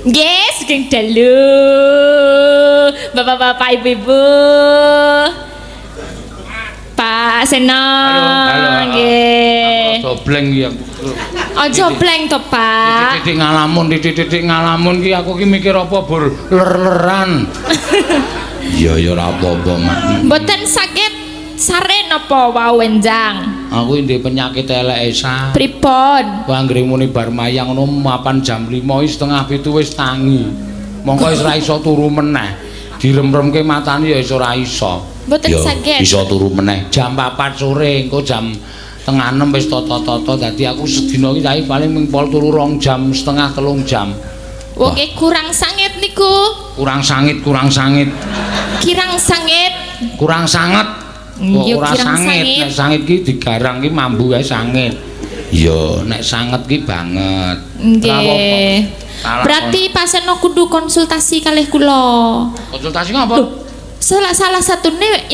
Nggih, sugeng dalu. Bapak-bapak, ibu-ibu. Pak Seno. Halo, halo. Nggih. Aja bleng iki aku. Aja bleng to, Pak. Titik-titik ngalamun, titik-titik ngalamun ki aku ki mikir apa bur ler-leran. Iya ya ora apa-apa, Mak. Mboten sakit sare napa wau enjang? Aku ndek penyakit eleke sa. Pripun? Wah anggere muni bar mayang ngono mapan jam 5 iki 6:30 wis tangi. Mongko wis ora iso turu meneh. Direm-remke matane ya wis ora iso. Mboten saged. Iso turu meneh. Jam 4 sore engko jam 5:30 wis tata-tata dadi aku sedina iki saiki paling mung pol turu 2 jam setengah 3 jam. Wong kurang sangit niku. Kurang sangit, kurang sangit. Kirang sangit. Kurang sanget. Kok Iya, ora kirang sangit. sangit. Nek sangit ki digarang ki mambu wae sangit. Iya, nek sanget ki banget. Nggih. Berarti Pak Seno kudu konsultasi kalih kula. Konsultasi ngapa? Loh, salah satune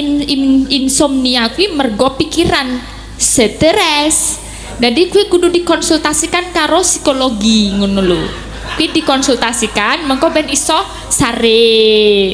insomnia kuwi mergo pikiran stres. Jadi kuwi kudu dikonsultasikan karo psikologi ngono lho. Kuwi dikonsultasikan mengko ben iso sare.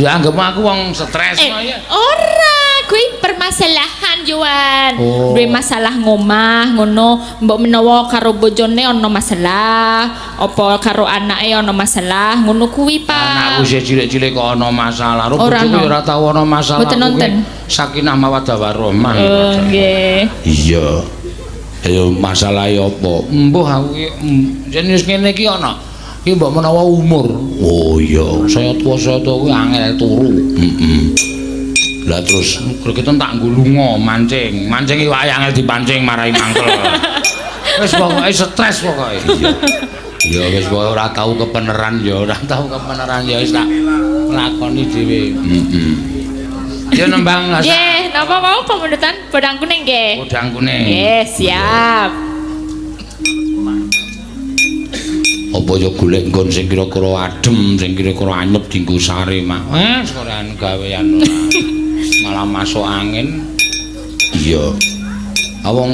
Ya anggap aku wong stres ya. Ora, kuwi permasalahan Yohan. Oh. Duwe masalah ngomah ngono, mbok menawa karo bojone ana masalah, apa karo anake ana masalah, ngono kuwi, Pak. Anakku isih cilik-cilik kok ana masalah. Ro Ora bojoku ana. ya ora tau ana masalah. Mboten nonton. Sakinah mawaddah warahmah. Oh, nggih. Iya. Ayo masalahe apa? Mbuh aku ki yen wis ngene iki ana. Ki mbok menawa umur. Oh iya, saya tuwa kuwi angel turu. Heeh. Lah terus gregetan tak nggo lunga mancing. Mancing iwake angel dipancing marai mangkel. Wis pokoke stres pokoke. Iya. Ya wis pokoke ora tau kepeneran ya, ora tau kepeneran ya wis tak lakoni dhewe. Heeh. Ya nembang Asa. Nggih, napa mau pamundutan podang kuning nggih? Podang kuning. Nggih, siap. Apa ya golek nggon sing kira-kira adem, sing kira-kira anyep dienggo sare, Mak. Wes ora gawean ora. Malah masuk angin. Iya. Wong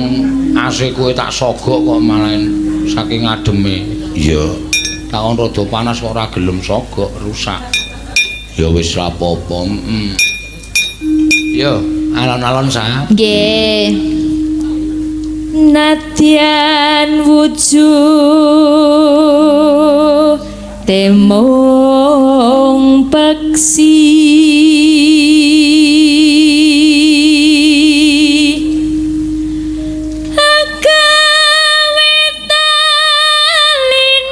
AC kowe tak sogok kok malah saking ademe. Iya. Tak kon rada panas kok ora gelem sogok, rusak. Ya wis ra apa-apa. Heeh. Yo, alon-alon sa. Nggih. Nadyan wujud temong peksi agawe talining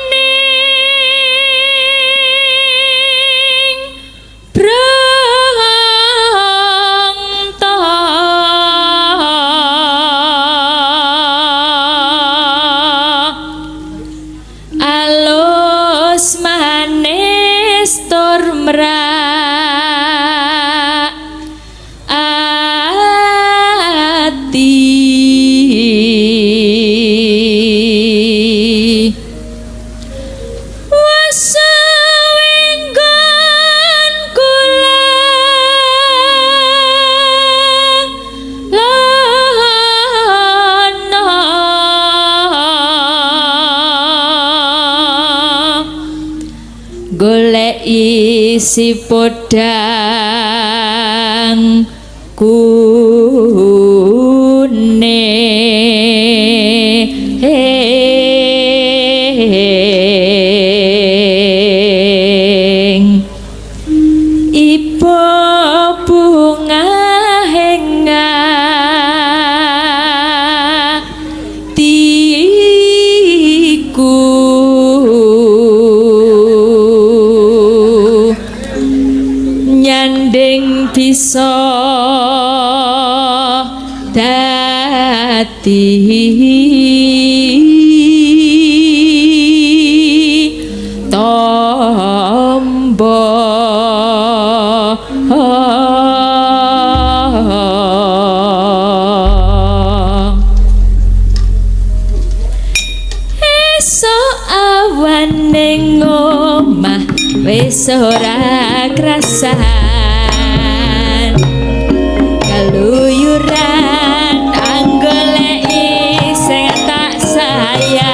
brangta alus manis tur mrak ati wasawenggon kula lana golek isi podang kuning ibu bunga atiku nyanding bisa dadi tombo. Esuk awan ning omah wis ora krasan, keluyuran anggoleki sing tak sayang.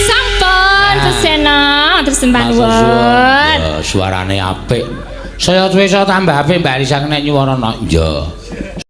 Sampun Sena, terus sembah nuwun. Ya, suarane apik. Saya suwe saya tambah apik, Mbak Lisa, nek nyuwara. Iya.